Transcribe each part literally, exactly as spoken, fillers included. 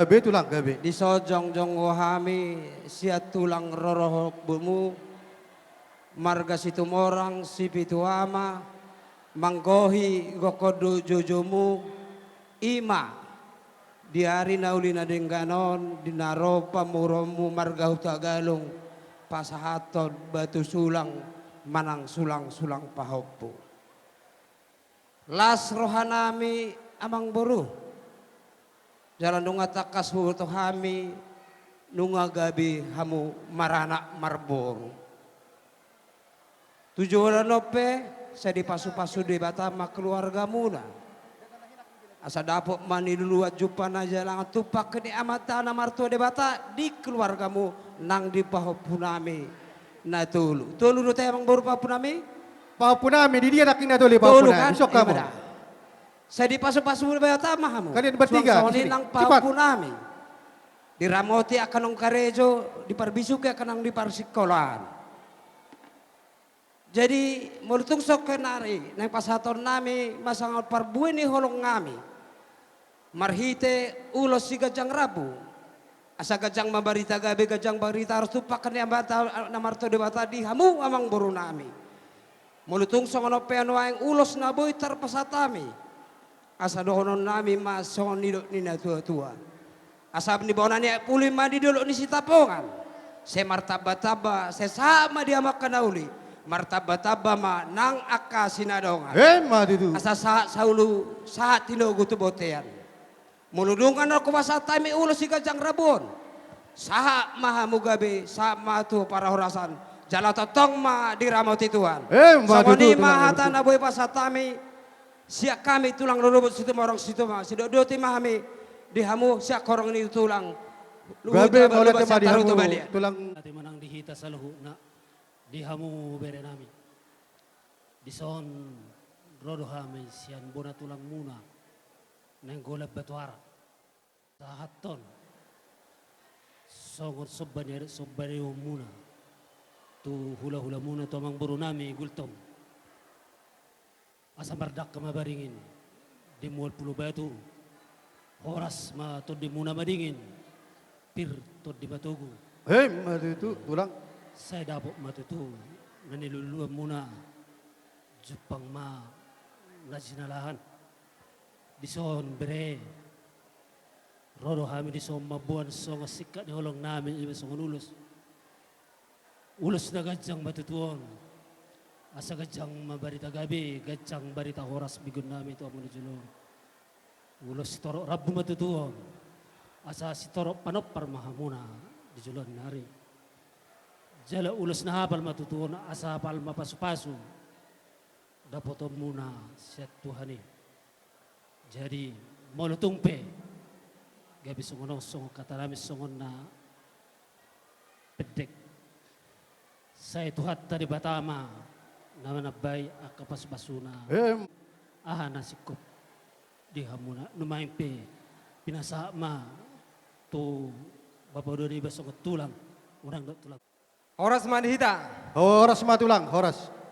Gabe tulang, gabe. Dison jongjong do hami sian tulang rorobotmu, marga Situmorang Sipitu Ama, manggohi gokhon dohot joujoumu, i ma di ari na uli na denggan on, di na ro pamoruonmu marga Hutagalung, pasahathon batu sulang manang sulang-sulang pahompu. Las rohanami, amangboru. Jala nunga tangkas huboto hami, nunga gabe hamu maranak marboru. Tu joloan on pe, sai dipasu-pasu Debata ma keluargamuna. Asa dapot ma niluluan jumpang na hinalangan tumpak ni Amanta na martua Debata di keluargamu nang di pahompunami na tolu. Tolu do ate, amangboru, pahompunami? Pahompunami, di dia nangkin na tolu, tolu pahompunami? Kan? Isok hamu. Ima da. Sai dipasu-pasu Debata ma hamu. Kalian bertiga, suang songon i nang pahompunami. Diramoti angka naung karejo, diparbisuhi angka naung di parsingkolaan. Jadi, molo tung songon nari, naeng pasahatonnami ma songon parbue ni holongnami. Marhite ulos si ganjang rambu. Asa ganjang ma barita gabe, ganjang barita horas tumpak ni Amanta na martua Debata di hamu, amangborunami. Molo tung songon on pe nuaeng ulos na boi tarpasahat hami, asa dohononnami ma songon nidok ni natua-tua. Asa ni bona ni aek puli ma di dolok ni Sitapongan. Sai martamba-tamba, sai sahat ma di hamu angka na uli, martamba-tamba ma nang angka sinadongan. Ima tutu. Asa sahat saulu, sahat tinogu tu bontean. Molo dung annon hupasahat hami ulos si ganjang rambu on, sahat ma hamu gabe, sahat ma tu parhorasan, jala tongtong ma diramoti Tuhan. Ima tutu, tulang. Songon i ma hata na boi pasahat hami sian hami tulang rorobot Situmorang Situmorang, sidok-dok i ma hami di hamu sian horong ni tulang. Gabe, mauliate ma di hamu, tulang. Mauliate ma nang di hita saluhutna, di hamu berenami. Dison ro do hami sian bona tulangmuna Nainggolan Batuara, sahathon songon somba ni adat somba ni adat muna tu hula-hulamuna, tu amangborunami Gultom. Asa mardangka ma baringin di mual pulo batu, horas ma tondimuna madingin, pir tondi matogu. Ima tutu, tulang. Sai dapot ma tutu na niluluanmuna, jumpang ma na jinalahan. Dison bere, ro do hami dison mamboan songon singkat ni holongnami, ima songon ulos. Ulos na ganjang ma tutu on, asa ganjang ma barita gabe, ganjang barita horas, begonnami tu hamu na di jolo on. Ulos sitorop rambu ma tutu on, asa sitorop panompar ma hamuna di joloan ni ari. Jala ulos na hapal ma tutu on, asa hapal ma pasu-pasu dapotonmuna sian Tuhan i. Jadi, molo tung pe gabe songon on, songon hatanami, songon na pendek, sai Tuhanta Debata ma na manambai angka pasu-pasuna. Em. Aha na singkop di hamuna, nuaeng pe pinasahat ma tu bapa uda niba songon tulang, unang dohot tulang. Horas ma di hita. Horas ma tulang, horas.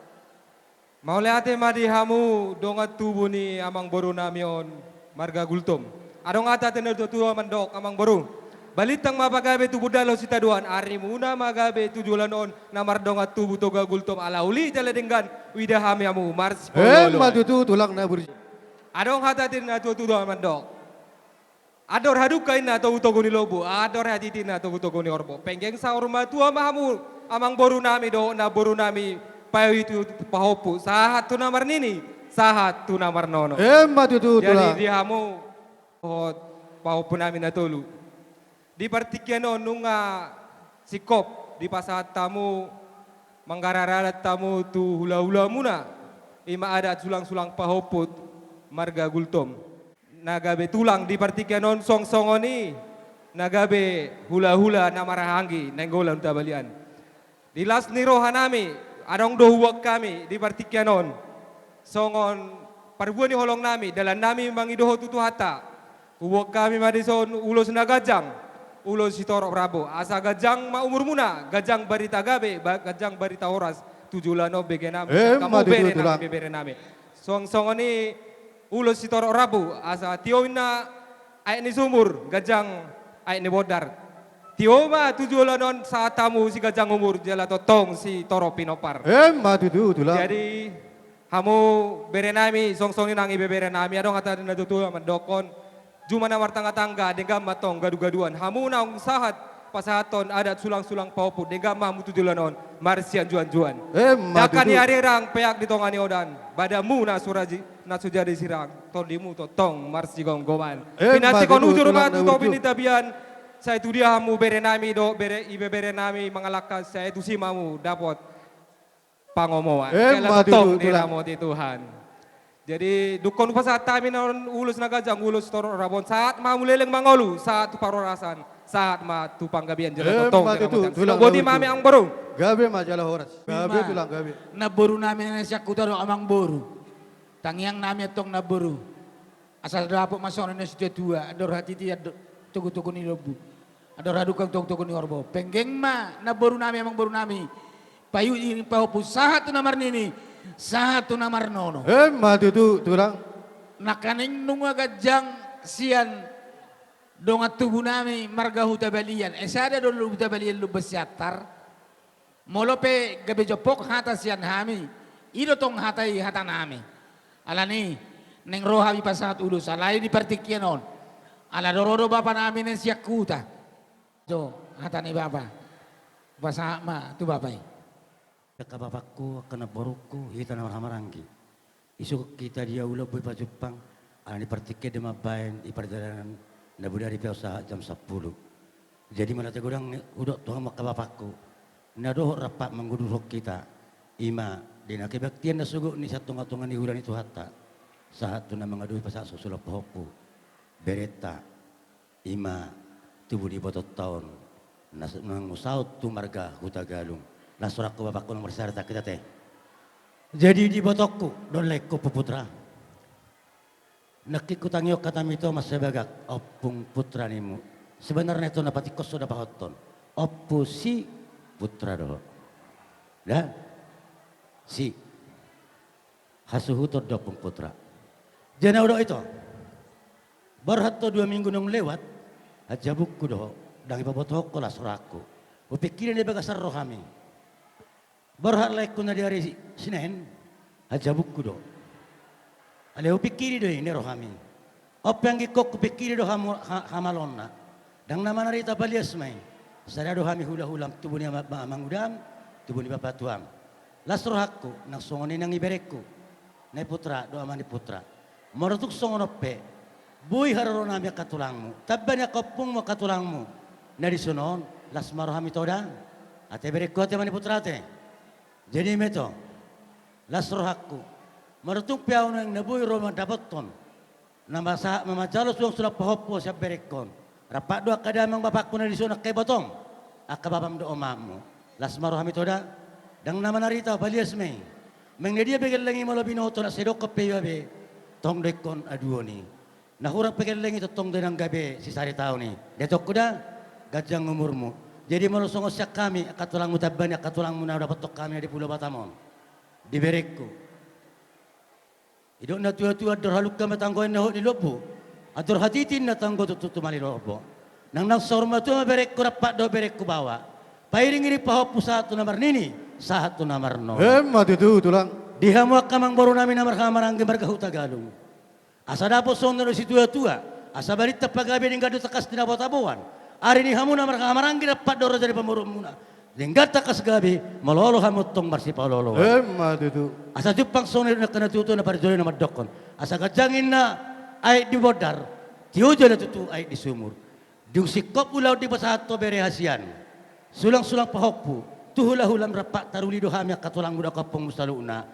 Mauliate ma di hamu dongan tubu ni amangborunami on marga Gultom. Adong hata ni natua-tua mandok, amangboru, balintang ma pagabe tubu, dalo sitadoan, arimuna ma gabe tu joloan on na mardongan tubu Toga Gultom, ala uli jala denggan huida hami hamu marsipaolo-oloan. Ima tutu, tulang na burju. Adong hata ni natua-tua mandok. Andor hadungka inna togu-togu ni lombu, andor hatiti inna togu-togu ni horbo. Penggeng saur matua ma hamu, amangborunami dohot namborunami, paihutihut pahompu, sahat tu na marnini, sahat tu na marnono. Ima tutu, tulang. Jadi di hamu dohot pahompunami na tolu, di partingkian on nunga singkop dipasahat hamu, manggararan hamu tu hula-hulamuna, ima adat sulang-sulang pahompu marga Gultom. Na gabe tulang di partingkian on, songon-songon i na gabe hula-hula na marhahaanggi Nainggolan Hutabalia. Di las ni rohanami, adong do huboan hami di partingkian on songon parbue ni holongnami, dalannami mangido ho tu Tuhanta. Huboan hami ma dison ulos na ganjang, ulos sitorop rambu, asa ganjang ma umurmuna, ganjang barita gabe, ba-, ganjang barita horas tu joloan on, begenami. Ima tutu, tulang. Songon-songon i ulos sitorop rambu, asa tio inna aek ni sumur, ganjang Aek ni Bondar. Tio ma tu joloan on, sahat hamu siganjang umur jala tongtong sitorop pinompar. Emma tutu, tulang. Jadi hamu berenami, songon i nang ibeberenami, adong hata ni natuatua mandokkon: Juma na martangatangga, denggan ma tong gadugaduan. Hamu naung sahat pasahathon adat sulangsulang pahompu, denggan ma hamu tu joloan on marsianjuanjuan. Emma tutu. Dangka ni arirang, peak di tonga ni odan, badanmu na so jadi sirang, tondimu tongtong marsigomgoman. Emma tutu, tulang na burju. Pinantikhon hujur ma tu topi ni tapian, sai tu dia hamu berenami dohot bere, ibeberenami mangalangka, sai tusi ma hamu dapot pangomoan. Emma tutu, tulang. Jala tongtong diramoti Tuhan. Jadi dungkon hupasahat hami annon ulos na ganjang, ulos torop rambu on. Sahat ma hamu leleng mangolu, sahat tu parhorasan, sahat ma tu panggabean jala tongtong diramoti Tuhan. Emma tutu, tulang na burju. Boti ma hami, amangboru. Gabe ma jala horas. Gabe, tulang, gabe. Namborunami na sian huta dohot amangboru. Tangiangnami antong, namboru, asa dapot ma songon na situatua, andor hatiti, andor togutogu ni lombu, andor hadungka togutogu ni horbo. Penggeng ma namborunami, amangborunami, pairingiring pahompu sahat tu na marnini, sahat tu na marnono. Emma tutu, tulang. Nangkaning nunga ganjang sian dongan tubunami marga Hutabalian. Eh, sada do Hutabalian Lumban Siantar. Molo pe gabe jompok hata sian hami, i do tong hata i hatanami. Alani, naeng ro hami pasahat ulos, alai di partingkian on, ala do ro do bapanami na sian huta. Jo, hata ni bapa. Pasahat ma tu bapa i. Angka bapangku, angka namborungku, hita na marhahamaranggi. Isungkun hita dia ulaon boi pajumpang, ala ni partingkian do mambahen i pardalanan na bodari pe on sahat jam sampulu. Jadi mauliate godang hudok tu hamu angka bapangku, na dohot rap manguduthon hita, i ma di na kebaktian na sogot ni sian tongatonga ni hula ni Tuhanta, sahat tu na mangadopi pasahat sulangsulang pahompu, berenta. I ma tubu ni ibotonta on, na s-, na mangusaut tu marga Hutagalung. Las rohangku bapangku, na marsarita hita te. Jadi di ibotongku do laengku Ompu Putra. Nangkin hutangihon hata mitu, mansai bagak Ompung Putra ninmu. Sebenarna ito na patik on so dapothon. Ompu si Putra do ho. Da? Si. Hasuhuton do Ompung Putra. Jala na hudok ito, borhat ho dua minggu naung lewat, hanjabungku do ho, ndang dipabotohon ho las rohangku. Hupingkiri na di bagasan rohami. Borhat laengku na di ari Senen, hanjabungku do. Alai hupingkiri do i, ninna rohami. On pe anggingkon, hupingkiri do hamu-, ha-, hamaloonna. Ndang na manarita, palias ma i. Sada do hami hulahulam, tubu ni ama-, ma-, amangudam, tubu ni bapatuam. Las rohangku, nang songon i nang iberengku, nai putra dohot ama ni putra. Molo tung songon on pe, boi haroronami angka tulangmu, tamba ni angka ompungmu angka tulangmu. Na dison on, las ma rohami, ito da. Ate berengku, ate ama ni putra, ate. Jadi i ma ito, las rohangku. Molo tung pe ahu naeng na boi ro mandapothon, na masa-, ma-, manjalo sulangsulang pahompu sian berengkon, rap do angka damang bapangku na dison, angka ibotong, angka bapam dohot omammu. Las ma rohami, ito da. Ndang na manarita, palias ma i. Manang na dia pe gelleng i, molo binoto na sai dokkon pe iba be, tong do ingkon aduon i. Na hurang pe gelleng i, tongtong do i nang gabe sisaritaon i. Dietongku da, ganjang umurmu. Jadi molo songon sian hami angka tulangmu, tamba ni angka tulangmu na hudapothon hami na di Pulo Batam on, di berengku. Didok natuatua, andor halungka ma tanggo, inna hot ni lombu, andor hatiti, inna tanggo, tutu tumali lombu. Nang, nang saur matua ma berengku rap dohot berengku baoa, pairingiring pahompu sahat tu na marnini, sahat tu na marnono. Emma tutu, tulang. Di hamu angka amangborunami na marhahamaranggi marga Hutagalung, asa dapot songon na didok situatua, asa balintang pagabe, denggan do tangkas tinabotaboan. Ari ni hamu na marhahamaranggi rap dohot raja ni pamoruonmuna, denggan tangkas gabe, molo olo hamu tong marsipaolooloan. Emma tutu. Asa jumpang songon na didok ni angka natuatua na parjolo na mandokkon: Asa ganjang, inna, aek di bondar, tio jala tutu aek di sumur. Dung singkop ulaon dipasahat ho bere hasian, sulangsulang pahompu, tu hulahulam rap taruli do hami angka tulangmu dohot angka ompungmu saluhutna.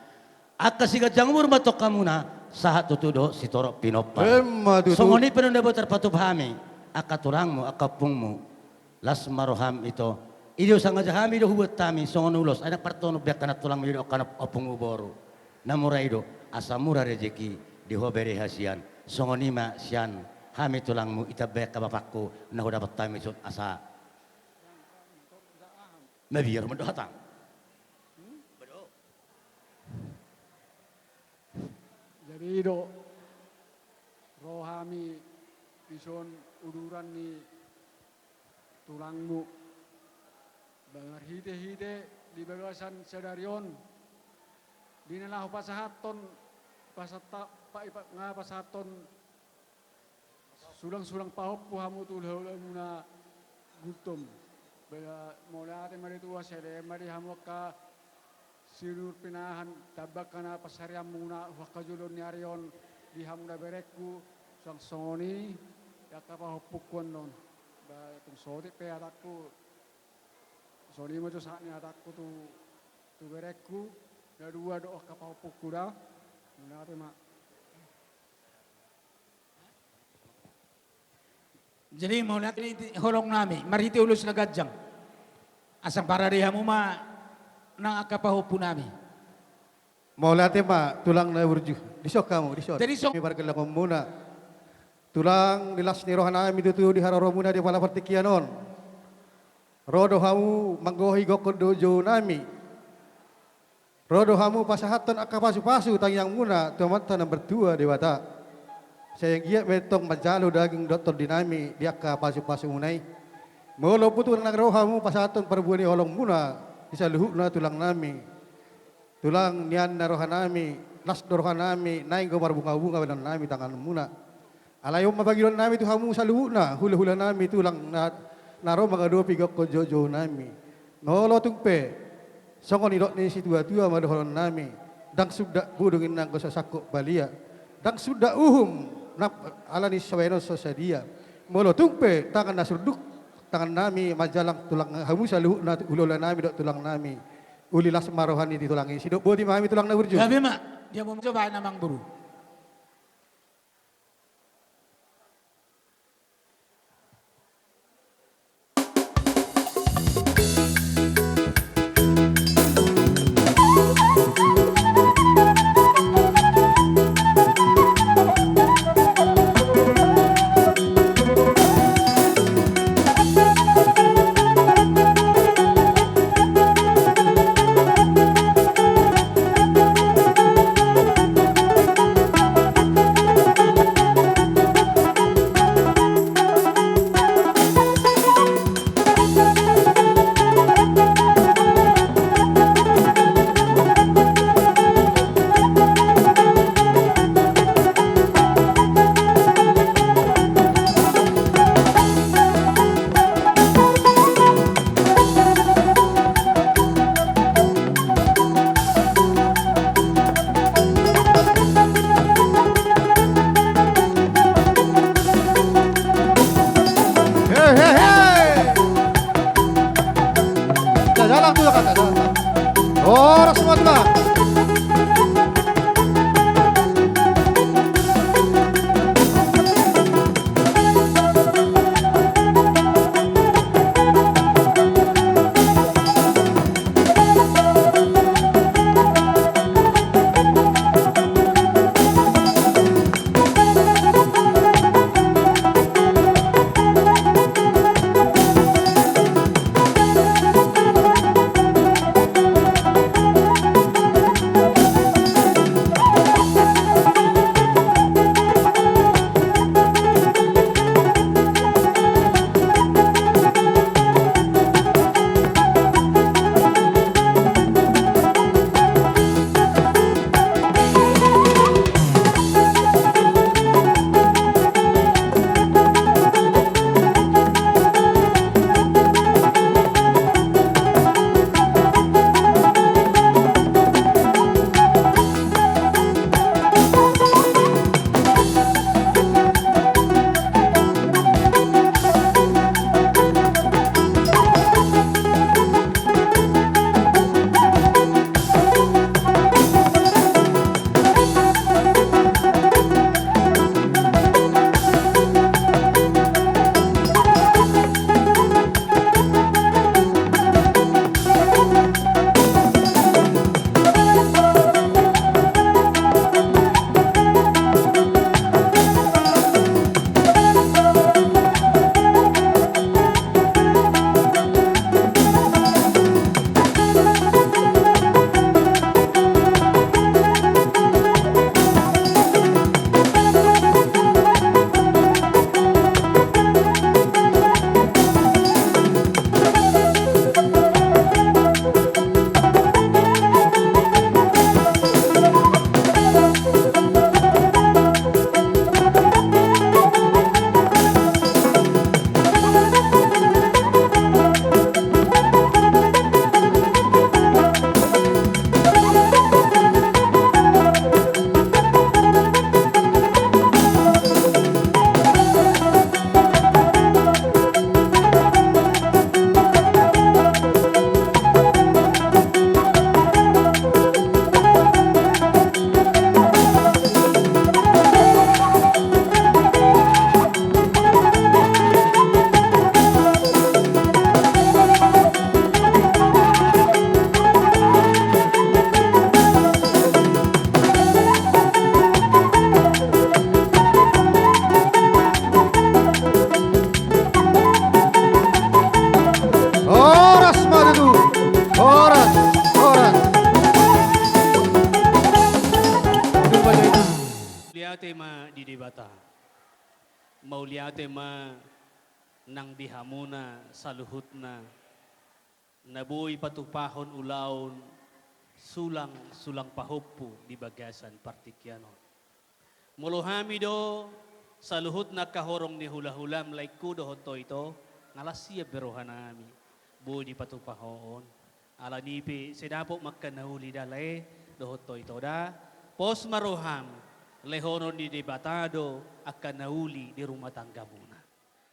Angka siganjang umur ma tong hamuna, sahat tutu dohot sitorop pinompar. Emma tutu. Songon i pe nuaeng boi tarpatupa hami angka tulangmu, angka ompungmu. Las ma roham, ito. I do, sangaja hami do hubuat hami songon ulos, ai ndang partonun be angka nantulangmu i dohot angka ompungmu boru. Na mura i do, asa mura rejeki di ho bere hasian. Songon i ma sian hami tulangmu, i tamba angka bapangku, na hudapot hami dison, asa mabiar mandok hata. Jadi i do, ro hami dison uduran ni tulangmu. Marhite-hite di bagasan sadari on, di na laho pasahathon, pasahat-, pa-, pa-, nga pasahathon sulang-sulang pahompu hamu tu hula-hulamuna Gultom. Ba, mauliate ma di Tuhan, sai lean ma di hamu angka sinur pinahan, tamba angka na pansarianmuna tu angka joloan ni ari on di hamu na berengku, suang songon i di angka pahompungku annon. Ba, tung saotik pe hatangku, songon i ma jo sahat ni hatangku tu, tu berengku na dua dohot angka pahompungku da. Mauliate ma. Jadi mauliate ma di holong nami, marhite ulos na ganjang. Asa parade hamu ma nang angka pahompu nami. Mauliate ma tulang na burju. Dison hamu, dison. Jadi so- Hami pargellengonmuna. Tulang, di las ni roha nami tutu di haroromuna di pala partingkian on. Ro do hamu manggohi gokhon dohot jou nami. Ro do hamu pasahathon angka pasu-pasu tangiangmuna tu Amanta na martua Debata. Sai anggiat ma i tong manjalo daging dohot tondi nami di angka pasu-pasumuna i. Molo tung pe nang ro hamu pasahathon parbue ni holongmuna di saluhutna tulang nami. Tulang, nian na roha nami, las do roha nami, naeng do marbunga-bunga bahenon nami tanganmuna. Alai on ma pangidoan nami tu hamu saluhutna, hula-hula nami tulang na, na ro mangadopi gokhon jou-jou nami. Molo tung pe, songon nidok ni situa-tua ma dohonon nami, ndang sundat budung i nanggo so sangkot balia. Ndang sundat uhum, nang alani so bahenon so sadia. Molo tung pe, tangan na surduk, tangan nami manjalang tulang hamu saluhutna hula-hula nami dohot tulang nami. Uli las ma roha ni tulang i, sidok boti ma hami tulang na burju. Gabe ma, dia mau coba na mangboru. He, he, he. Jajalan tu, jajalan. Horas ma tulang. Mauliate ma nang di hamuna saluhutna na boi patupahon ulaon sulang-sulang pahompu di bagasan partingkian on. Molo hami do saluhutna angka horong ni hula-hulam, laengku dohot ho ito, nga las siap be rohanami boi dipatupa ho on. Alani i pe sai dapot ma angka na uli da lae dohot ho ito da. Pos ma roham, lehonon ni Debata do angka na uli di rumah tanggamuna.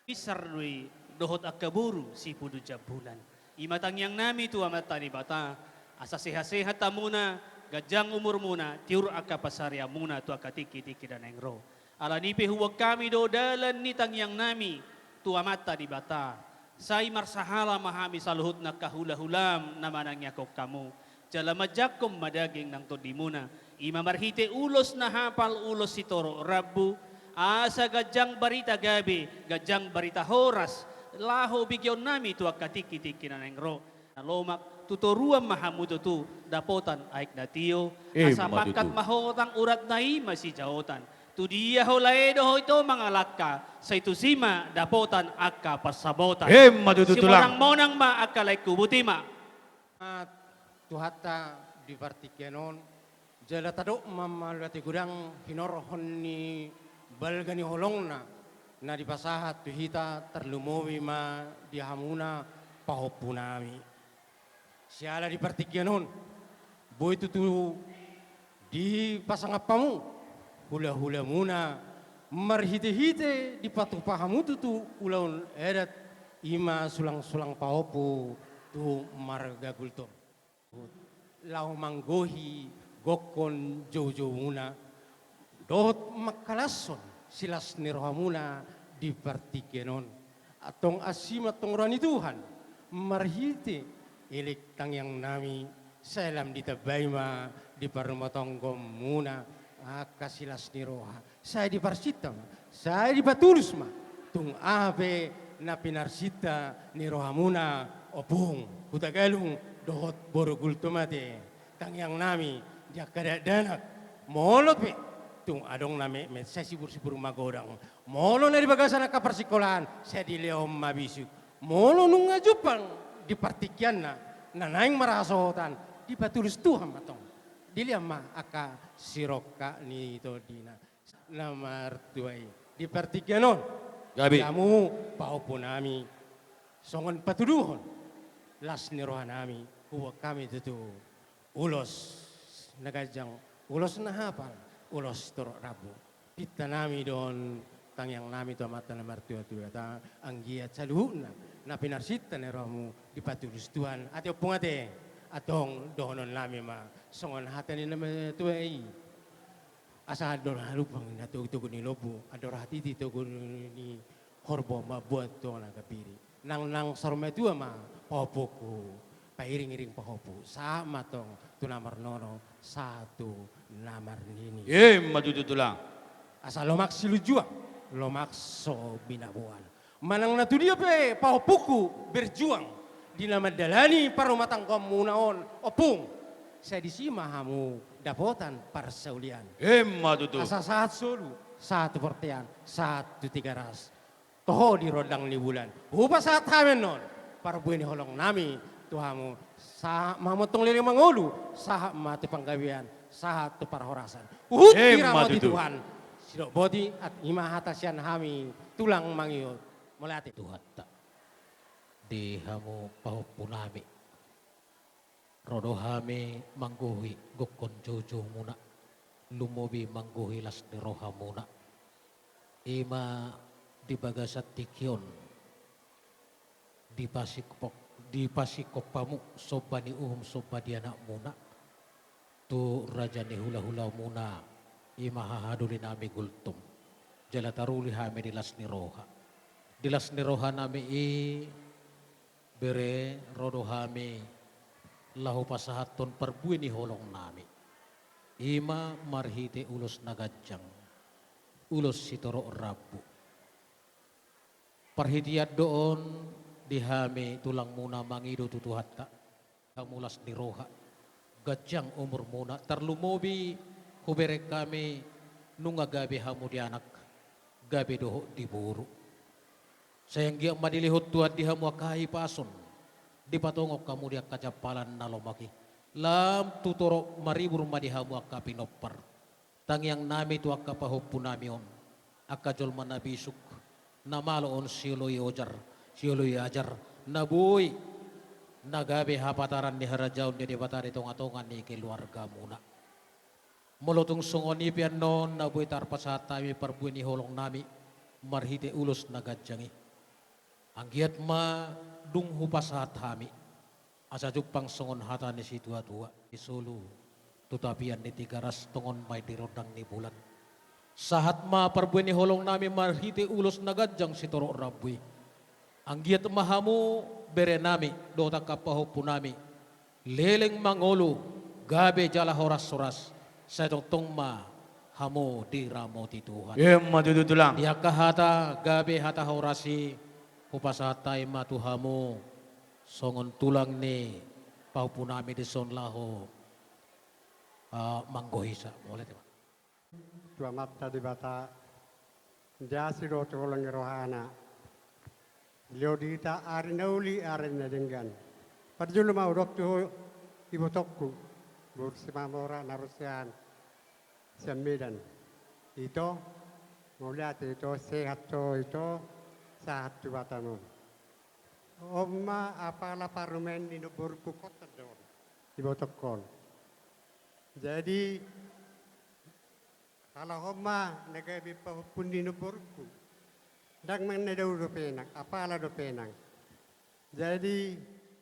Pisar do i dohot angka boru sipulu jambulan. I ma tangiangnami tu Amanta Debata, asa sehat-sehat hamuna, ganjang umurmuna, tiur angka pansarianmuna tu angka tingki-tingki na naeng ro. Alani i pe huboan hami do dalan ni tangiangnami tu Amanta Debata. Sai marsahala ma hami saluhutna angka hula-hulam na manangiangkon hamu. Jala manjangkon ma daging nang tondimuna. I ma marhite ulos na hapal, ulos sitorop rambu, asa ganjang barita gabe, ganjang barita horas, laho begeonnami tu angka tingki-tingki na naeng ro. Na lomak, tu toruan ma hamu tutu dapotan aek na tio. Asa pangkat ma hotang, uratna i ma sijaotan. Tu dia ho lae dohot ho ito mangalangka, sai tusi ma dapotan angka pansamotan. Emma tutu, Tulang. Simonang-monang ma angka laengku, boti ma. Tuhanta di partingkian on, jala tadok ma mauliate godang hinorhon ni balga ni holongna na dipasahat tu hita, tarlumobi ma di hamuna pahompunami. Siala di partingkian on, boi tutu dipasangap hamu hula-hulamuna, marhite-hite dipatupa hamu tutu ulaon adat, i ma sulang-sulang pahompu tu marga Gultom. Laho manggohi gokhon joujoumuna, dohot mangkalashon silas ni rohamuna di partingkian on. Antong asi ma antong roha ni Tuhan, marhite elek tangiangnami, sai lam ditambai ma di parumatanggaonmuna angka silas ni roha. Sai diparsinta ma, sai dipatulus ma tung aha pe na pinarsinta ni rohamuna, Ompung Hutagalung dohot boru Gultom ate. Tangiangnami di angka dakdanak, molo pe tung adong na metmet, sai sibur-sibur magodang. Molo na di bagasan angka parsingkolaan, sai dilehon ma bisuk. Molo nunga jumpang di partingkianna na naeng marhasohotan, dipatulus Tuhan ma antong. Dilehon ma angka sirongkap ni tondina. Na martua i, di partingkian on, gabe, di hamu pahompunami, songon patuduhon las ni rohanami, huboan hami tutu ulos na ganjang, ulos na hapal, ulos torop rambu. Pintanami dohot tangiangnami tu Amanta na martua-tua, anggiat saluhutna na pinarsinta ni rohamu dipatulus Tuhan. Ate Ompung ate, antong dohononnami ma songon hata ni na matua i: Asa andor halumpang na togu-togu ni lombu, andor hatiti togu ni horbo, mamboan tulang na gambiri. Nang, nang saur matua ma pahompungku, pairing-iring pahompu, sahat ma antong tu na marnono, sahat tu na marnini. Emma tutu, Tulang. Asa lomak silunjuang, lomak so binaboan. Manang na tu dia pe pahompungku berjuang di na mandalani parumatanggaonmuna on, Ompung, sai disi ma hamu dapotan parsaulian. Emma tutu. Asa sahat solu, sahat tu bontean, sahat tu Tigaras, toho di rondang ni bulan. Hupasahat hami annon parbue ni holongnami tu hamu, sahat ma hamu antong leleng mangolu, sahat ma tu panggabean, sahat tu parhorasan. Huhut diramoti Tuhan. Emma tutu. Sidok boti, i ma hata sian hami, Tulang, mangihut. Mauliate. Tuhanta, di hamu pahompunami, ro do hami manggohi gokhon joujoumuna, lumobi manggohi las ni rohamuna. I ma di bagasan tingki on, dipasingkop, dipasingkop hamu somba ni uhum, somba ni anakmuna tu raja ni hulahulamuna, i ma hahadolinami Gultom. Jala taruli hami di las ni roha. Di las ni rohanami i, bere, ro do hami laho pasahathon parbue ni holongnami. I ma marhite ulos na ganjang, ulos sitorop rambu. Parhitean do on di hami tulangmuna mangido tu Tuhanta, hamu las ni roha, ganjang umurmuna, tarlumobi hubereng hami nunga gabe hamu di anak, gabe dohot di boru. Sai anggiat ma dilehon Tuhan di hamu angka hahipason, dipatongon hamu di angka jampalan na lomak i. Lam tu torop maribur ma di hamu angka pinompar. Tangiang nami tu angka pahompu nami on, angka jolma na bisuk, na malo on sioloi ojar, sioloi ajar, na boi, na gabe hapataran ni harajaon ni Debata di tonga-tonga ni keluargamuna. Molo tung songon i pe annon na boi tarpasahat hami parbue ni holong nami marhite ulos na ganjang i. Anggiat ma dung hupasahat hami, asa jumpang songon hata ni situa-tua, di solu tu tapian ni Tigaras, tongon ma i di rondang ni bulan. Sahat ma parbue ni holong nami marhite ulos na ganjang sitorop rambu i. Anggiat ma hamu bere nami dohot angka pahompu nami leleng mangolu, gabe jala horas-horas, sai tongtong ma hamu diramoti Tuhan. Emma tutu, Tulang. Di angka hata gabe hata horas i, hupasahat hami ma tu hamu songon tulang ni pahompu nami dison laho, ah, manggohi sa. Mauliate ma. Tu Amanta Debata, na asi dohot holong ni rohana. Dilehon di hita ari na uli, ari na denggan. Parjolo ma hudok tu ibotongku, boru Simamora na ro sian, sian Medan. Ito, mauliate ito, sehat ho ito, sahat tu Batam on. On ma apala parumaen ni nomborku, kota do on, ibotongkon. Jadi, ala on ma na gabe pahompu ni nomborku. Ndang manang na dao dope nang, apala dope nang. Jadi,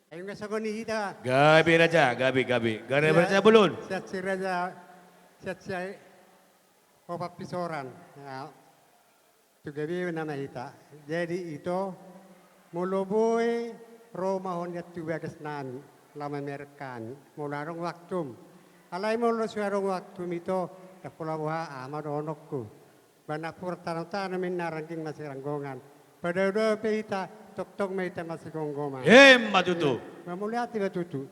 ai nunga songon i hita. Gabe raja, gabe, gabe. Gabe raja bolon. Sian si raja, sian si opat pisoran. Ya. Tu gabe nama hita. Jadi ito, molo boi, ro ma ho nian tu bagas nami, laho mamereng hami. Molo adong waktum. Alai molo so adong waktum ito, ndang pola boha, aha ma dohononku. Ba napuran tano-tano ma inna, rangging ma siranggongan. Padao-dao pe hita, tongtong ma hita masigomgoman. Emma tutu. Ba mauliate ma tutu.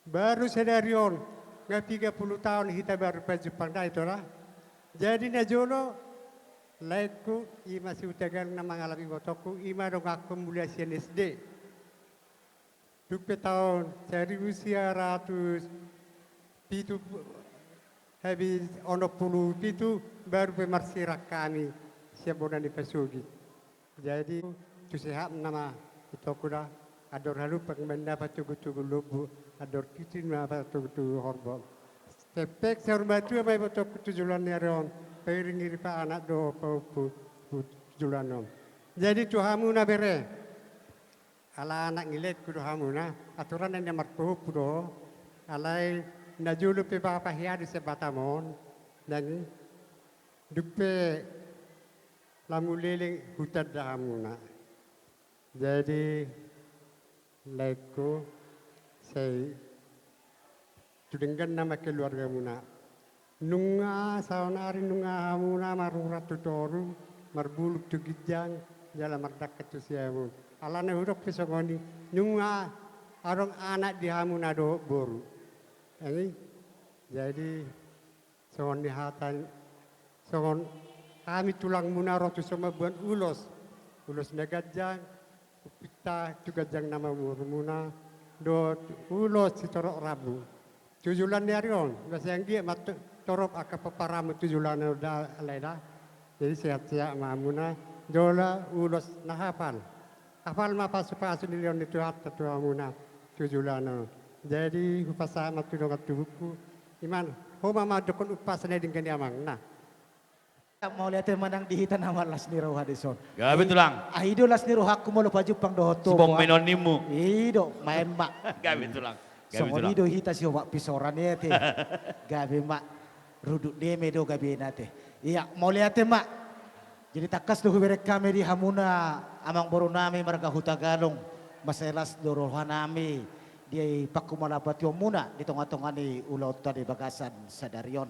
Baru sadari on, nga piga pulu taon hita baru pajumpang da ito da. Jadi na jolo, laengku, i ma si Hutagalung na mangalap ibotongku, i ma donganku mulai sian S D. Dung pe taon saribu sia ratus pitu, habis onom pulu pitu, baru pe marsirang hami sian bona ni pasogit. Jadi, tu sehat nama itongku da, andor halumpang ma inna patogu-togu lombu, andor kitin ma patogu-togu horbo. Sempek saur matua ma ibotongku tu joloan ni ari on, pairing-iring paanak dohot pahompu tu joloan on. Jadi tu hamu na bere, ala anak ni laengku do hamu na, aturan na marpahompu do ho, alai na jolo pe bapa hiadu sian Batam on, nani, dung pe lam uleleng hutanda hamuna. Jadi, laengku, sai tu denggan nama keluargamuna. Nunga saonari nunga hamuna marurat tu toru, marbulung tu ginjang, jala mardangka tu siamun. Alana hudok pe songon i, nunga adong anak di hamuna dohot boru. Jadi, jadi, songon ni hata, songon hami tulangmuna ro tu so mamboan ulos, ulos na ganjang, umpinta tu ganjang nama umurmuna, dohot ulos sitorop rambu. Tu joloan ni ari on, ba sai anggiat ma to-, torop angka pomparanmu tu joloan on da, alai da. Jadi sehat-sehat ma hamuna, jala ulos na hapal. Hapal ma pasu-pasu nilehon ni Tuhanta tu hamuna tu joloan on. Jadi, hupasahat ma tu dongan tubuku, i ma, ho ma mandokkon umpasa na denggan i amang, na. Mauliate ma nang di hita nama las ni roha dison. Gabe tulang. Ai do las ni rohangku molo pajumpang dohot ho. Sibon menon nimmu. I do, maen ma. Gabe tulang. Songon i do hita si opat pisoran i ate. Gabe ma. Rudut ni eme do gabena ate. Ia, mauliate ma. Jadi tangkas do hubereng hami di hamuna amangboru nami marga Hutagalung. Mansai las do roha nami di pangkumalapatuonmuna di tonga-tonga ni ulaonta di bagasan sadari on.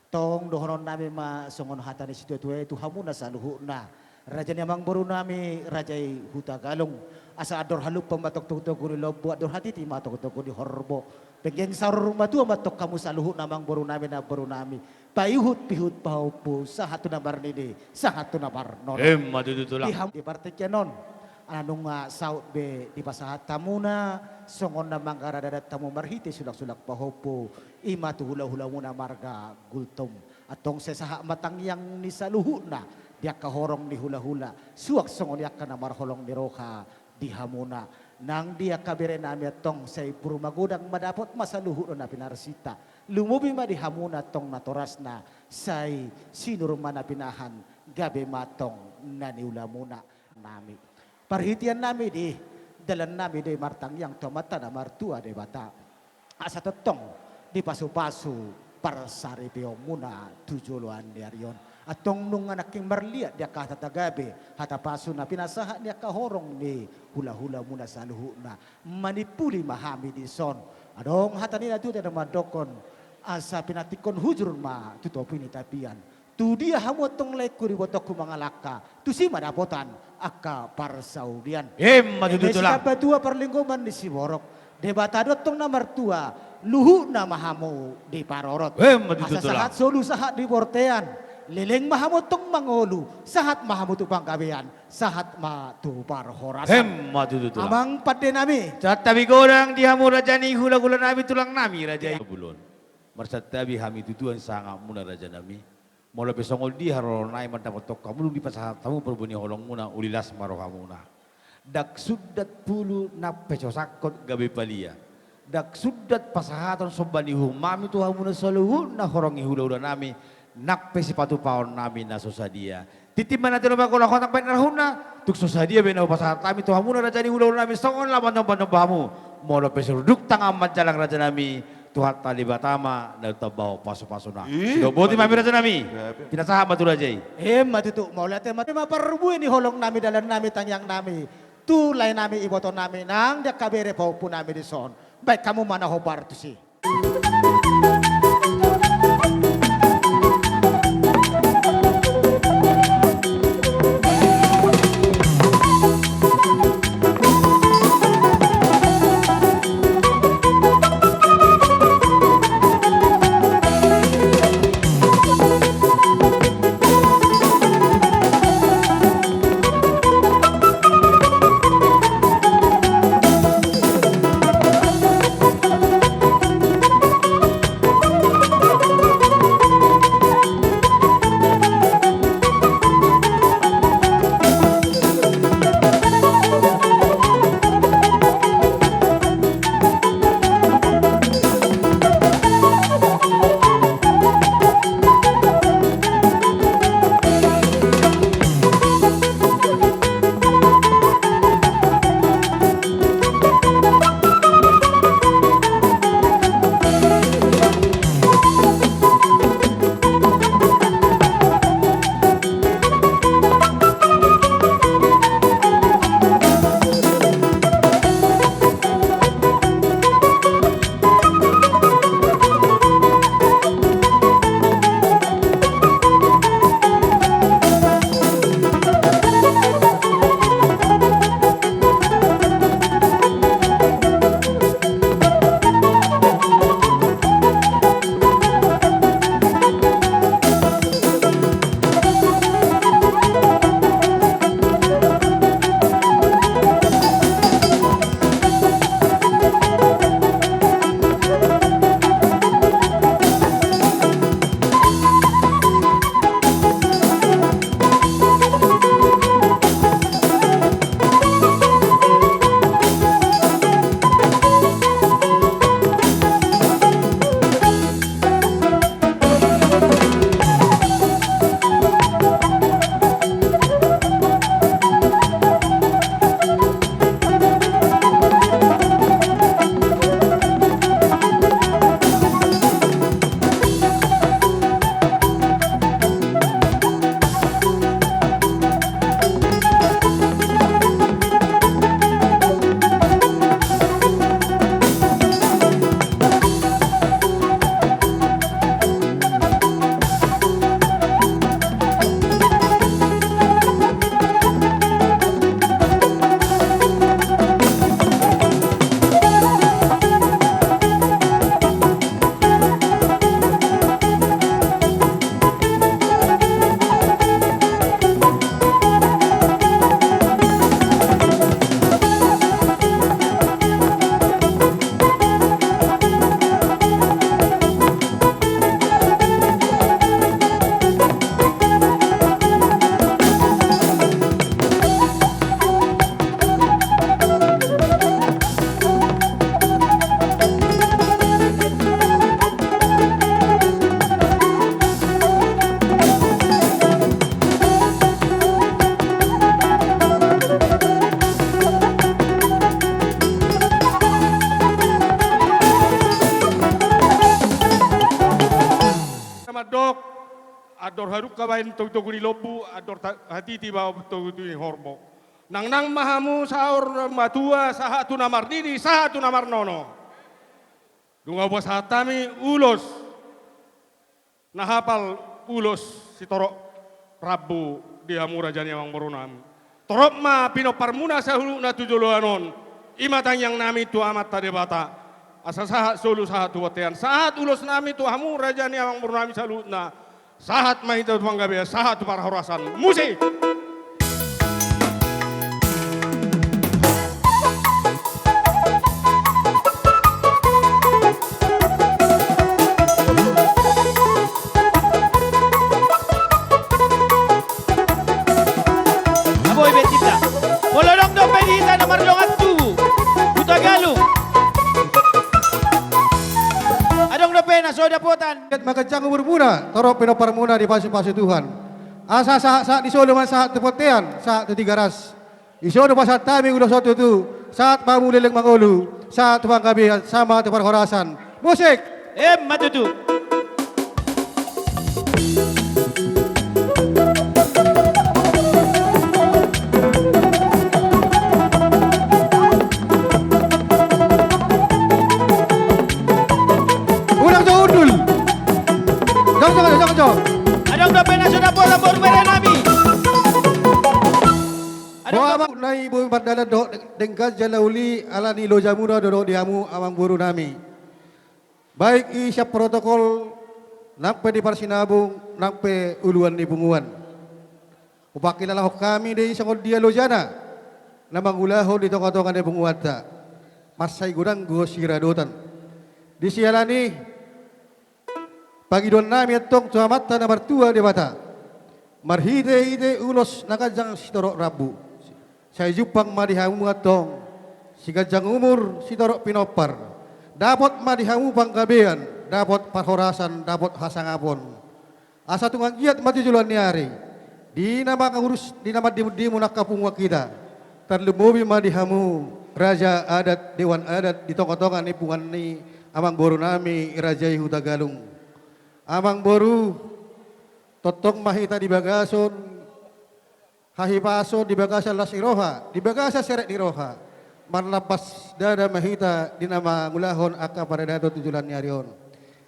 Tong dohonon nami ma songon hata ni situa-tua i tu hamuna saluhutna. Raja ni amangboru nami, raja i Hutagalung. Asa andor halumpang ma tongtong togu ni lombu, andor hatiti ma tongtong togu ni horbo. Penggeng saur matua ma tong hamu saluhutna amangboru nami, namboru nami. Paihut-ihut pahompu, sahat tu na marnini, sahat tu na marnono. Emma tutu, Tulang. Di ham-, di partingkian on, ala nunga saut be dipasahat hamuna, songon na mangharadada hamu marhite sulak-sulak pahompu, i ma tu hula-hulamuna marga Gultom. Antong sai sahat ma tangiang ni saluhutna, di angka horong ni hula-hula, suang songon i angka na marholong ni roha, di hamuna. Nang di angka bere nami antong sai pur magodang ma dapot ma saluhut na pinarsinta. Lumobi ma di hamuna antong natorasna sai sinur ma na pinahan gabe ma antong na niulamuna nami. Parhitean nami di, dalan nami do i martangiang tu Amanta na martua Debata. Asa tongtong dipasu-pasu parsaripeonmuna tu joloan ni ari on. Antong nunga nangkin marliat di angka hata na gabe, hata pasu na pinasahat ni angka horong ni hula-hulamuna saluhutna. Manimpuli ma hami dison. Adong hata ni natuatua na mandokkon, asa pinantikhon hujur ma tu topi ni tapian. Tu dia hamu antong laengku, dibotoonku mangalangka, tusi ma dapotan angka parsaulian. Emma tutu, Tulang. Eme sitambatua parlinggoman ni siborok, Debata do antong na martua, luhutna ma hamu diparorot. Emma tutu, Tulang. Asa sahat solu sahat di bortean, leleng ma hamu antong mangolu, sahat ma hamu tu panggabean, sahat ma tu parhorasan. Emma tutu, Tulang. Amang pande nami. Santabi godang di hamu raja ni hula-hula nami, tulang nami, raja i. Bulon. Marsantabi hami tu Tuhan sahatmuna, raja nami. Molo pe songon dia haroro nami mandapothon hamu dung dipasahat hamu parbue ni holongmuna, uli las ma rohamuna. Ndang sundat pulu nang pe so sangkot gabe palia. Ndang sundat pasahaton somba ni uhum nami tu hamuna saluhutna horong ni hula-hula nami, nang pe sipatupaon nami na so sadia. Tintin ma na tinopa, golang hotang bahen arahutna, tung so sadia be na hupasahat hami tu hamuna raja ni hula-hula nami, songon na manomba-nomba hamu. Molo pe surduk tangan manjalang, raja nami, Tuhanta Debata ma na tambahon pasu-pasuna. Ih, sidok boti ma hami, raja nami. Pinasahat ma tu raja i. Emma tutu, mauliate ma, ma parbue ni holong nami, dalan nami, tangiang nami, tu lae nami, iboto nami, nang di angka bere pahompu nami dison. Bahen hamu ma na hombar tusi. Andor hadungka baen togutogu ni lombu, andor ta-, hatiti baen togutogu ni horbo. Nangnang ma hamu saur matua, sahat tu na marnini, sahat tu na marnono. Nunga hupasahat hami ulos na hapal, ulos sitorop rambu di hamu raja ni amangboru nami. Torop ma pinomparmuna saluhutna tu joloan on. I ma tangiang nami tu Amanta Debata. Asa sahat solu sahat tu bontean. Sahat ulos nami tu hamu raja ni amangboru nami saluhutna. Sahat ma hita tu panggabean, sahat tu parhorasan. Musik! Boi be tinda. Molo adong dope di hita na mardongan tubu, Hutagalung. Adong dope na so dapotan. Anggiat ma ganjang umurmuna, torop pinomparmuna dipasupasu Tuhan. Asa sahat, sahat di solu ma sahat tu bontean, sahat tu Tigaras. Dison hupasahat hami ulos on tutu, sahat ma hamu leleng mangolu, sahat tu panggabean, sahat ma tu parhorasan. Musik! Emma tutu. Unang jo undul. Jong, jong, jong, jong. Adong dope na so dapotan boru bere nami. Adong dope. Boha ma na i boi mardalan dohot denggan jala uli ala ni lojamuna do dohot di hamu amangboru nami. Baik i sian protokol, nang pe di parsinabung, nang pe uluan ni punguan. Hupangkilalahon hami do i songon dia lojana na mangulahon di tongatonga ni punguanta. Mansai godang do siradotan. Di siala ni i, pangidoan nami antong tu Amanta na martua Debata, marhitehite ulos na ganjang sitorop rambu, sai jumpang ma di hamu antong siganjang umur sitorop pinompar, dapot ma di hamu panggabean, dapot parhorasan, dapot hasangapon. Asa tung anggiat ma tu joloan ni ari, di na mangurus, di na mandimundimun angka punguan hita, tarlumobi ma di hamu raja adat, dewan adat di tongatonga ni punguan ni amangboru nami raja i Hutagalung. Amangboru, tongtong ma hita di bagasan hahipason, di bagasan las ni roha, di bagasan serep ni roha. Marlambas dada ma hita di na mangulahon angka paradaton tu joloan ni ari on.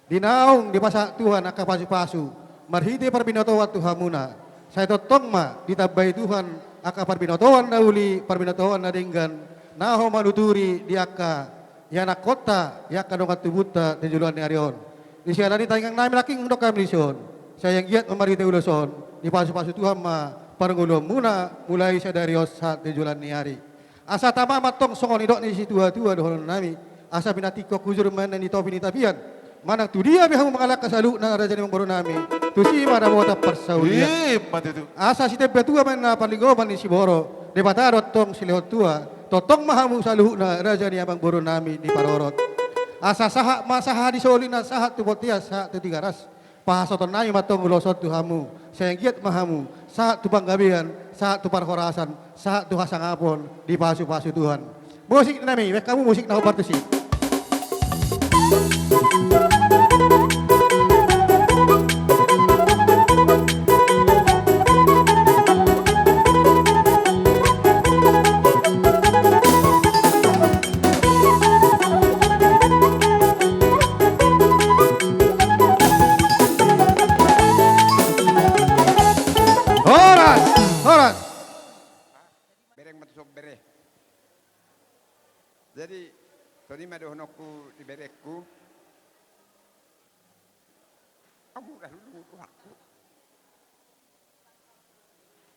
Di naung dipasahat Tuhan angka pasupasu marhite parbinotoan tu hamuna, sai tongtong ma ditambai Tuhan angka parbinotoan na uli, parbinotoan na denggan, na laho manuturi di angka ianakhonta, di angka dongan tubunta tu joloan ni ari on. Di siala ni i tangiang nami nangkin didok hami dison, sai anggiat ma marhite ulos on dipasupasu Tuhan ma parngoluonmuna mulai sadari on sahat tu joloan ni ari. Asa tama ma antong songon nidok ni situatua dohonon nami, asa pinantikhon hujur ma inna ni topi ni tapian. Manang tu dia pe hamu mangalangka saluhutna raja ni amangboru nami, tusi ma dapotan parsaulian. Emma tutu. Asa sitembatua ma inna parlinggoman ni siborok, Debata do antong silehon tua, tongtong ma hamu saluhutna raja ni amangboru nami diparorot. Asa sahat ma sahat di solu inna, sahat tu bontean, sahat tu Tigaras. Pasahaton nami ma antong ulos on tu hamu, sai anggiat ma hamu sahat tu panggabean, sahat tu parhorasan, sahat tu hasangapon, dipasupasu Tuhan. Musik nami, baen hamu musik na hombar tusi. Horas, horas. Bereng ma tuson bere. Jadi, songon i ma dohononku di berengku. Amu dah dulu tuhanku.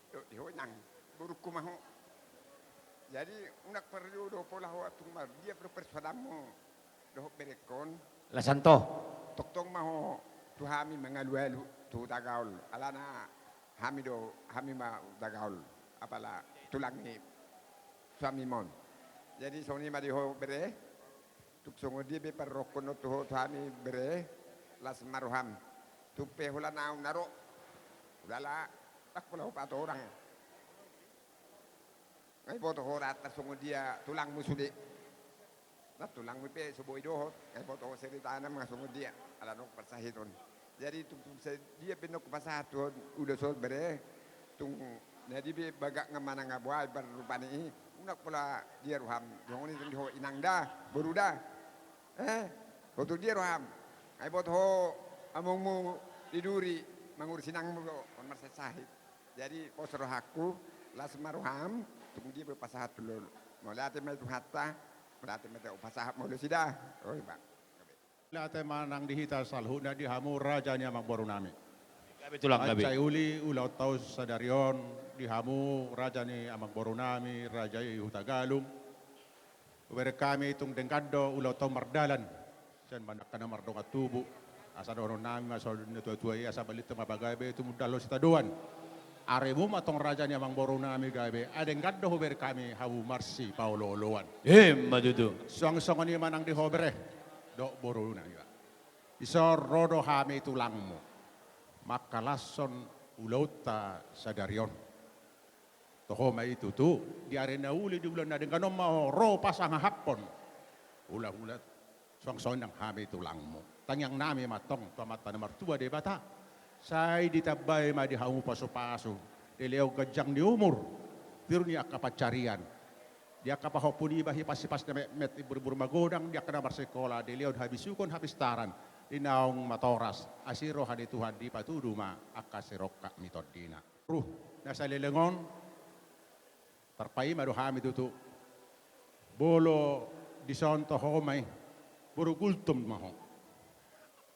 Dohot di ho inang, borungku ma ho. Jadi, unang parjolo pola ho tung mardia do persoalanmu dohot berengkon. Laos anto. Tongtong ma ho tu hami mangalualu tu Hutagaol. Alana hami do, hami ma Hutagaol. Apala tulang ni suamimon. Jadi, songon i ma di ho bere. Tung songon dia pe parrohakon on tu ho tu hami bere, las ma roham. Tung pe holan ahu na ro, hulala ndang pola hupatorang. Nga diboto ho rap tarsongon dia tulangmu sude. Nang tulangmu pe so boi dohot, nga diboto ho seritana nga songon dia, ala nunga parsahiton. Jadi tung, tung sadia pe nunga hupasahat tu ho ulos on bere, tung na dia pe bagak nga manang boha i parrupani i, unang pola dia roham, songon i tung di ho inang da, boru da. Eh, botul dia roham. Ai boto ho amongmu di duri, mangurusi inangmu do, on marsahit-sahit. Jadi pos rohangku, las ma roham, tung dia pe hupasahat tu ho ulos. Mauliate ma di Tuhanta, mauliate ma di Tuhanta, hupasahat ma ulos i da. Oi, Bang. Mauliate ma nang di hita saluhutna di hamu raja ni amangborunami. Gabe Tulang, gabe. Mansai uli ulaonta sadari on di hamu raja ni amangborunami, raja i Hutagalung. Hubereng hami tung denggan do ulaonta mardalan. Sian manang angka na mardongan tubu. Asa dohononnami ma songon na tua-tua i, asa balintang ma pagabe, tumundalhon sitadoan. Arimu ma tong raja ni amangborunami gabe, ai denggan do hubereng hami hamu marsipaolo-oloan. Emma tutu. Suang songon i ma nang di ho bere dohot borunami. Dison ro do hami tulangmu mangkalashon ulaonta sadari on. Tu ho ma i tutu, di ari na uli di bulan na denggan on ma ho ro pasangaphon ulaon, ulaon. Suang songon i nang hami tulangmu. Tangiangnami ma tong tu Amanta na martua Debata, sai ditambai ma di hamu pasu-pasu, dilehon ganjang ni umur, tiur ni angka pansarian, di angka pahompu niba hipas-hipas na metmet, imbur-imbur magodang, di angka na marsikola dilehon habisuhon hapistaran, di naung matoras asi roha ni Tuhan, dipatudu ma angka sirongkap ni tondina. Boru, na saleleng on, tarpaima do hami tutu. Molo dison tu ho ma i, boru Gultom ma ho.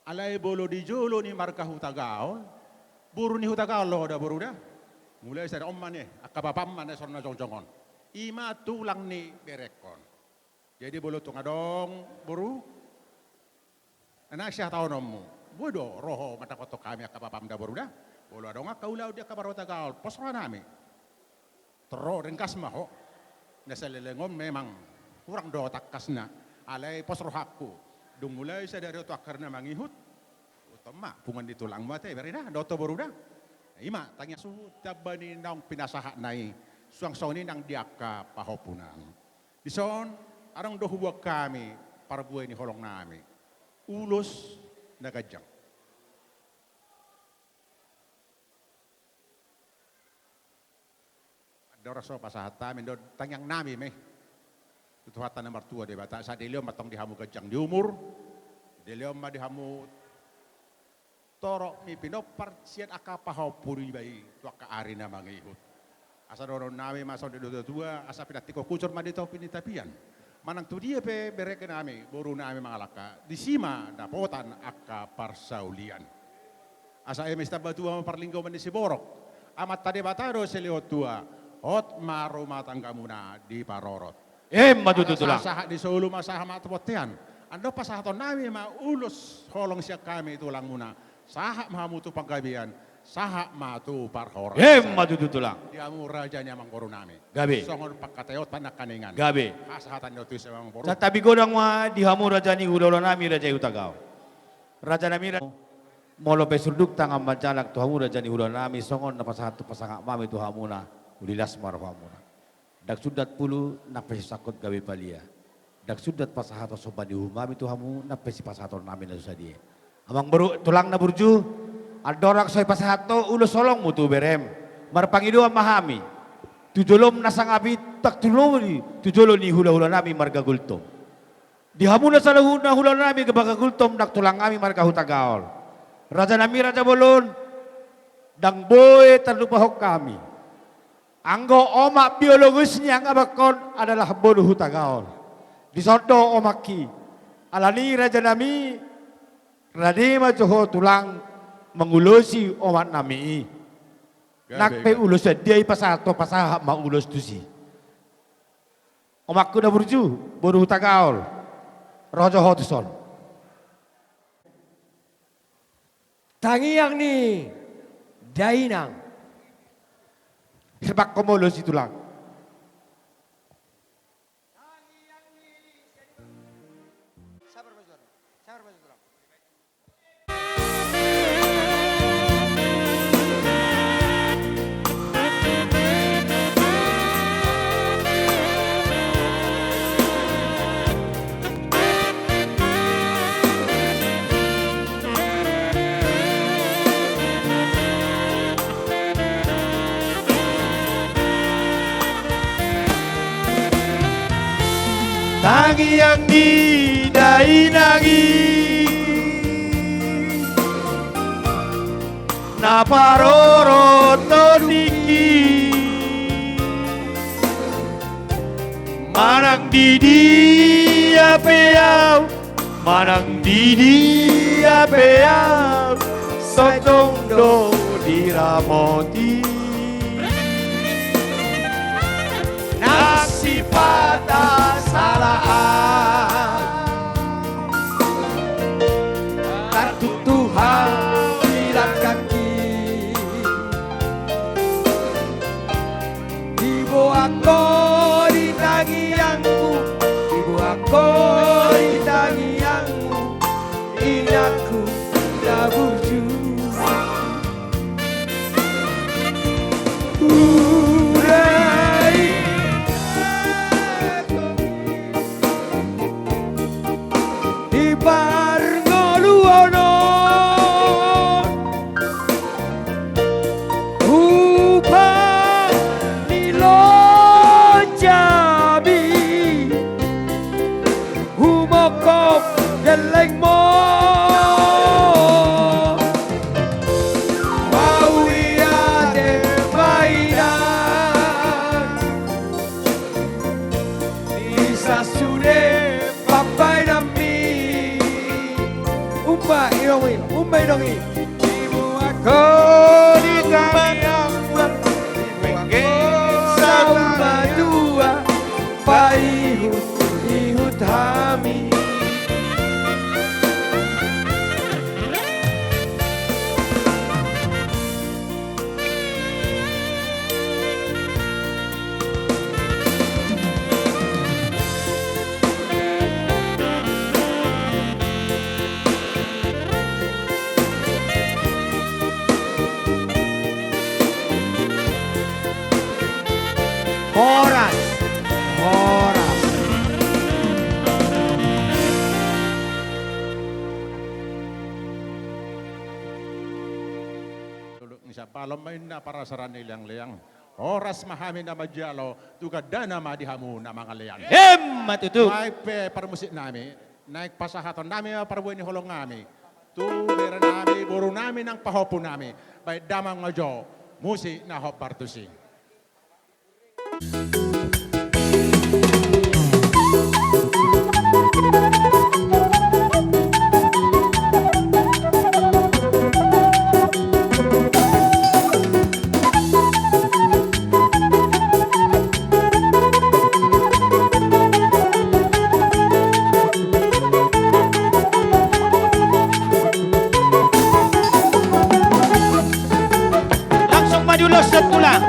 Alai molo di jolo ni marga Hutagaol, boru ni Hutagaol do ho da, boru da. Mulai sada on ma ne, angka bapam ma na songon na jongjong on. I ma tulang ni berengkon. Jadi molo tung adong boru na naeng sihatahononmu, boi do ro ho mandapothon hami angka bapam da, boru da. Molo adong angka ulaon di angka marga Hutagaol, pos rohanami. Tor ro, ringgas ma ho. Na saleleng on memang hurang do tangkasna. Alai pos rohangku, dung mulai sadari on tu angka ari na mangihut, boto ma punguan ni tulangmu ate, bere da, dohot ho boru da. I ma tangiang, suhut tamba ni naung pinasahatna i, suang songon i nang di angka pahompunami. Dison, adong do huboan hami parbue ni holongnami, ulos na ganjang. Andorang so pasahat hami, do tangiangnami ma i tu Tuhanta na martua Debata, asa dilehon ma tong di hamu ganjang ni umur, dilehon ma di hamu torop ni pinompar sian angka pahompu niba i tu angka ari na mangihut. Asa dohononnami ma songon na didok ni natua-tua, asa pinantikhon hujur ma di topi ni tapian. Manang tu dia pe berenami, borunami mangalangka, disi ma dapotan angka parsaulian. Asa eme sitamba tua ma parlinggoman ni siborok, Amanta Debata do silehon tua, hot ma rumah tanggamuna diparorot. Emma tutu, Tulang. Asa sahat ni solu ma sahat ma tu bontean. Andorang pasahatonnami ma ulos holong sian hami tulangmuna, sahat ma hamu tu panggabean, sahat ma tu parhorasan. Emma tutu, Tulang. Di hamu raja ni amangborunami. Gabe. Songon pangkataion nangkaningan. Gabe. Hasahatan ni otus amangboru. Santabi godang ma di hamu raja ni hulahulanami, raja i Hutagaol. Rajanami, ra-, molo pe surduk tangan manjalang tu hamu raja ni hulahulanami, songon na pasahat tu pasangapnami tu hamuna, uli las ma rohamuna. Ndang sundat pulu, nang pe so sangkot gabe palia. Ndang sundat pasahaton somba ni uhumnami tu hamu, nang pe sipasahatonnami na so sadia. Amangboru, tulang na burju, andorang so dipasahat ho ulos holongmu tu berem, marpangidoan ma hami tu jolom na sangap i, ndang tu jolo ni, tu jolo ni hulahulanami marga Gultom. Di hamu na saluhutna hulahulanami marga Gultom, nang tulangnami marga Hutagaol. Rajanami, raja bolon, ndang boi tarlupahon hami. Anggo omak biologis ni angabangkon adalah boru Hutagaol. Dison do omakki. Alani i, rajanami, rade ma jo ho tulang mangulosi omaknami i. Gabe, nang pe gabe. Ulos sian dia i pasahat ho, pasahat ma ulos tusi. Omakku na burju, boru Hutagaol, ro jo ho tuson. Tangiang ni dainang. Hebakkon ma ulos i, tulang. Sabar ma jo, tulang. Sabar ma jo, tulang. Tangiang ni dainang i na parorot tingki. Manang di dia pe au, manang di dia pe au, sai tong do diramoti. Nang sipata salaan, tartuktuk hau di langkangki. Diboan ho di tangiangku, diboan ho di tangiangku, inangku na burju. Urai di parngoluon on, hupa ni lonjami, humongkop gellengmu. Mauliate ma inang, bisa sude pambaenanmi. Umba inong i, umba inong i. Diboan ho di tangiangku, diboan ho saur matua, paihut-ihut hami. Horas. Horas. Tolong ni sabalom ma inna parasaran ni leang-leang. Horas ma hami na manjalo, tu gandana ma di hamu na mangalean. Emma tutu. Baen pe parmusik nami, naeng pasahaton nami ma parbue ni holong nami tu bere nami, boru nami nang pahompu nami, baen damang ma jo musik na hombar tusi. Langsung maju los dan tulang.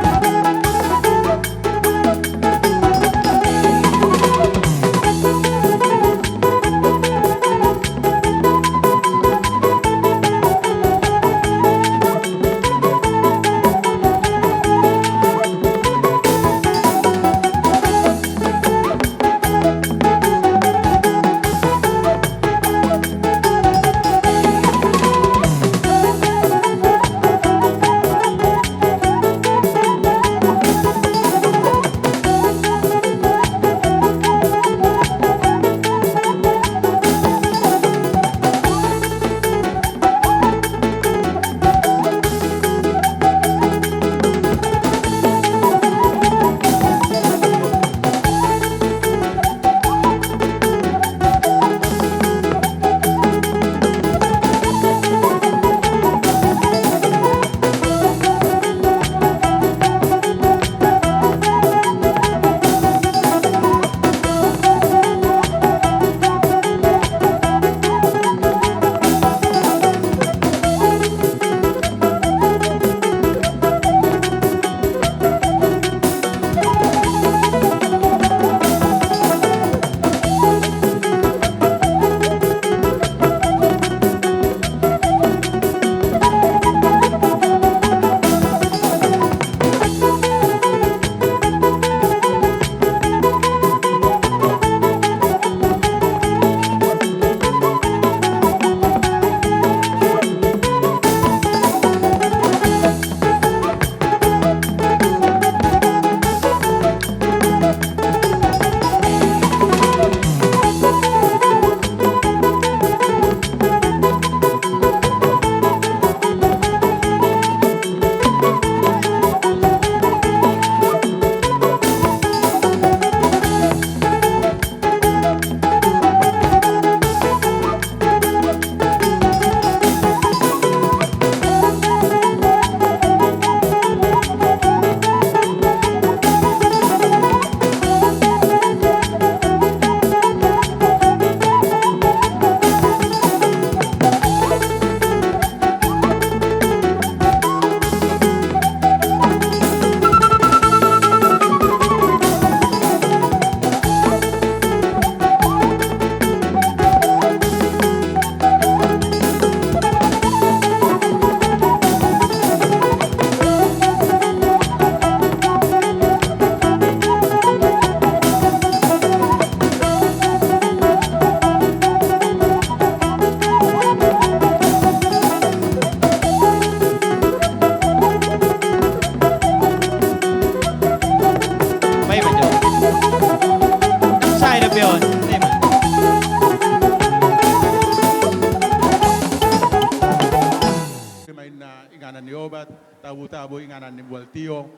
Buta boi inganan ni Mual Tiong.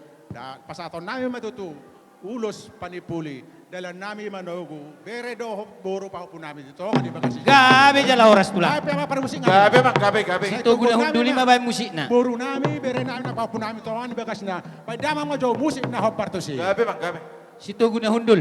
Pasahaton nami ma tutu ulos panimpuli, dalan nami manogu bere dohot boru pahompu nami di tonga ni bagas i. Gabe jala horas tulang. Gabe ma parmusik nami. Gabe ma, gabe, gabe. Sitogu na hundul i ma baen musikna. Boru nami, bere nami, na pahompu nami tonga ni bagasna. Baen damang ma jo musik na hombar tusi. Gabe ma, gabe. Sitogu na hundul.